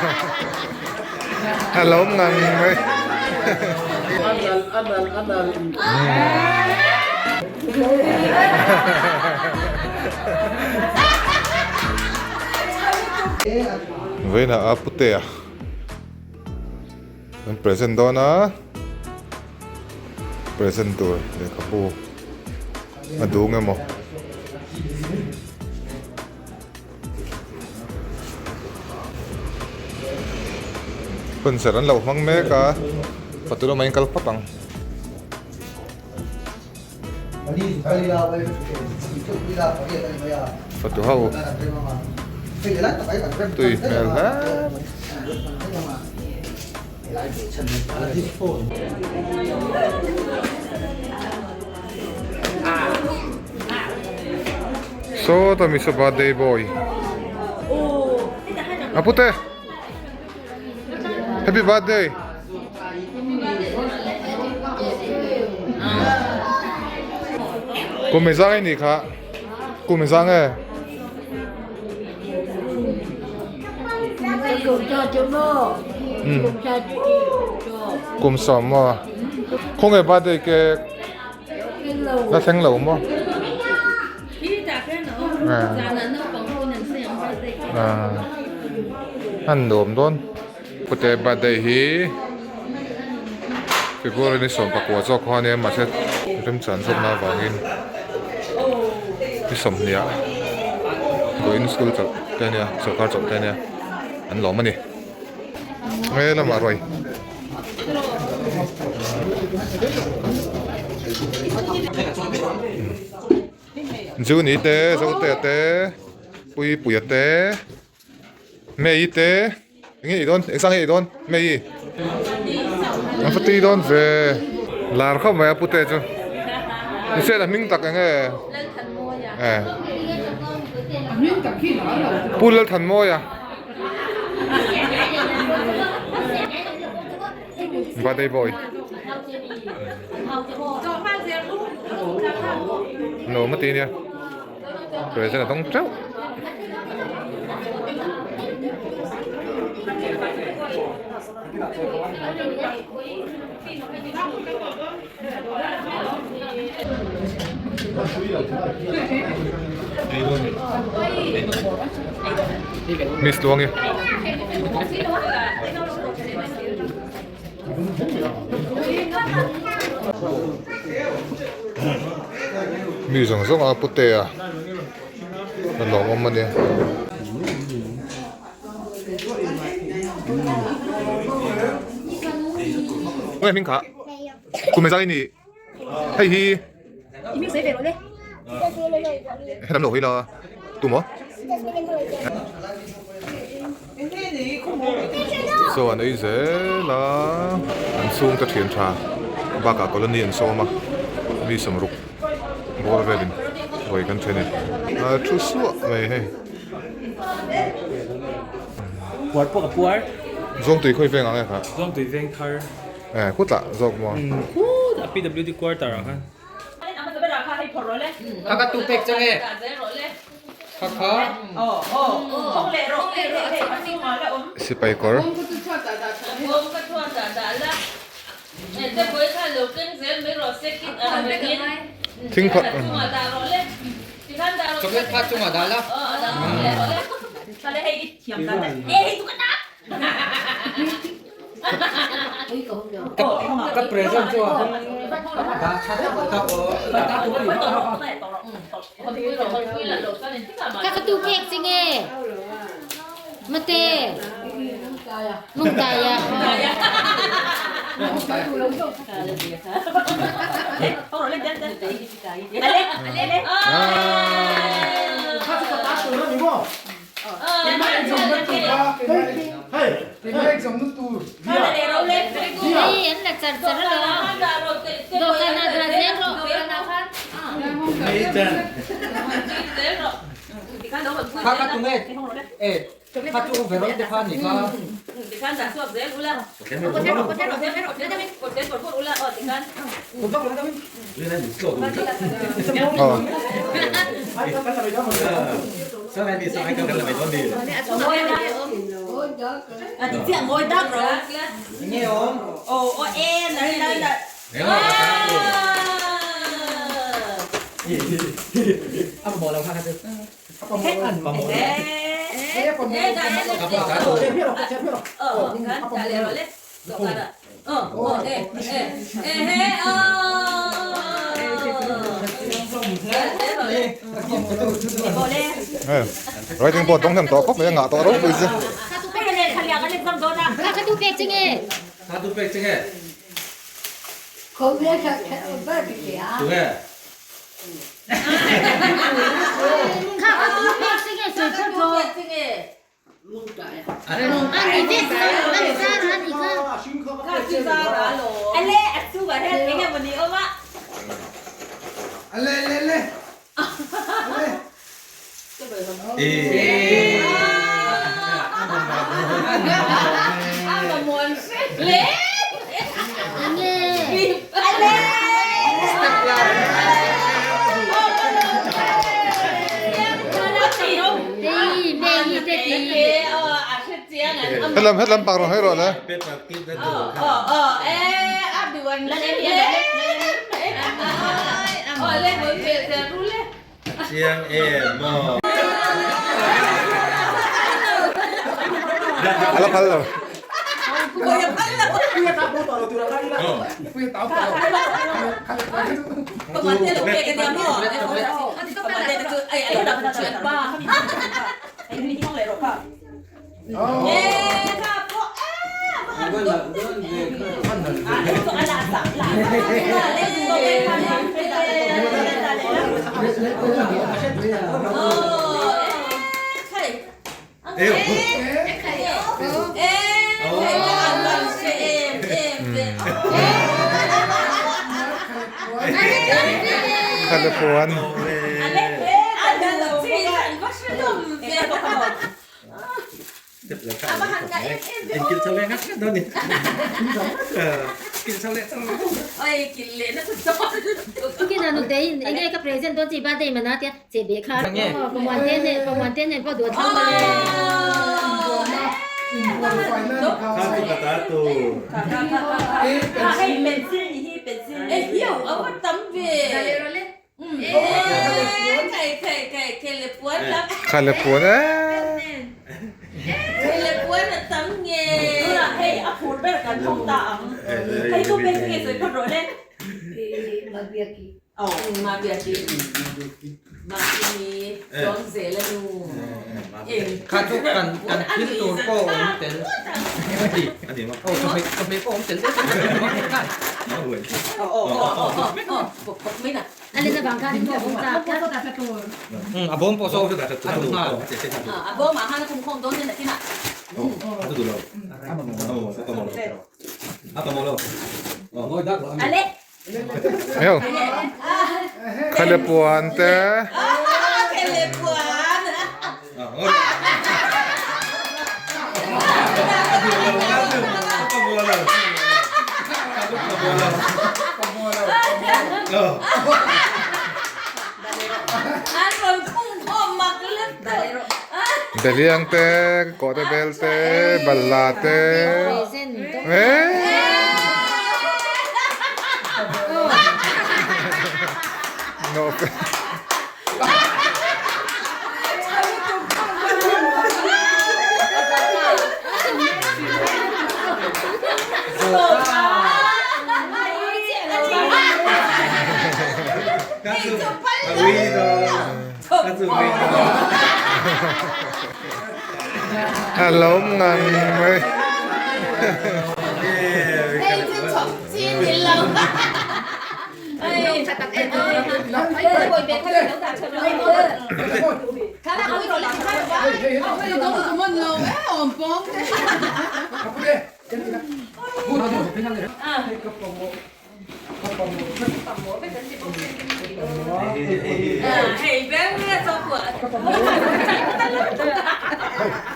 A lawm ngang mai. Vawiinah a putea an present dawn a, present tur lehkhabu a dung emaw. Hunserh an lo hmang mek a, fatu lamah in kal phawt ang. Fatu ho tui hmel hle mai. Saw ta Mister Birthday Boy. A pute. Happy birthday. Kum engzang nge nih kha? Kum engzang nge? Kum sawm maw? Khawnge birthday cake? La thleng lo maw? An nuam dawn. Pute birthday hi February ni 19 zawk kha ania mahse remchan zawkna avangin ni 20 ah vawiin school chawlh te ania sorkar chawlh te ania an lawm a ni. Nge lamah ruai. Juni te, Zotea te, Puipuia te, May te, eng nge i dawn? Eng sang nge i dawn? May an va tui dawn ve. Lar khawp mai a pute chu. Ni se la hming tak eng nge? Pu Lalthanmawia. Birthday boy. No ma ti nia. Present a dawng teuh. Miss Luangi. Mi zawng zawng a putea a lawmawm a nia. Nge hming kha kum engzah nge ni hei hi helam lo hawi la tu maw so an ei zel a an chhungte thian tha bakah colony an sawm a mi sawmruk bawr velin vawi kan then a ni a thu suah mai hei. Puar pawh ka puar. Zawngtui khawi veng ang e kha? Zawngtui veng thar. Eh khutah zawk maw? Khutah PWD quarter ah khan. Kha ka tu pek chang e. Kha kha. Sipai kawr. Thing phawrh. Chocolate kha chungah dah la. Ka present chu a hung dah tha tak tak aw. Ka ka tu cake chi nge mate mungtai a. Hei an la char char alawm. Dawhkan ah dah zel rawh. Kha ka tum e. E kha chu veron te kha ni kha. Enge awm? A mamawh lo kha kha chu. Writing board dawng hnem tawh khawp mai a ngah tawh ropui chu. Kha kha tu pek che nge? Kha tu pek che nge? Tu nge? Kha kha tu pek che nge sawi phawt rawh. A ni vek lo, an zar a ni kha. Enge? Hei, Mei te ti. Helam helam pak rawn hawi rawh le. Chiang em maw? A la phal lo. Khalaphuan. Tukin a nute in enge ka present dawn chi birthday mana tia che be kha pamuan te nen pamuan te nen pawh duh a thlang mawle. Khalaphuan e. Kha chu kan kan thil tur pawh awm tel. Aw chawhmeh chawhmeh pawh awm tel deuh A len avang khan in pawh awm tak tlat. A bawm pawh saw a duh nghal. Heo. Khalaphuan te. Behliang te, kawhte bel te, balhla te. A lawm ngang mai.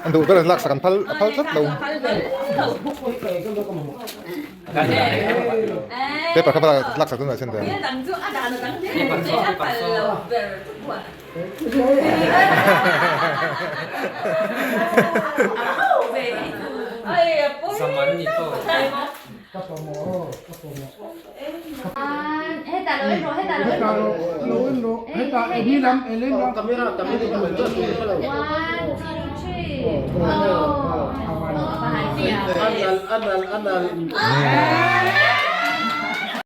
An duh ber an laksak an phal a phal tlat lo. Paper kha va laksak dawn ah chuan dan. Zaman ni pawh.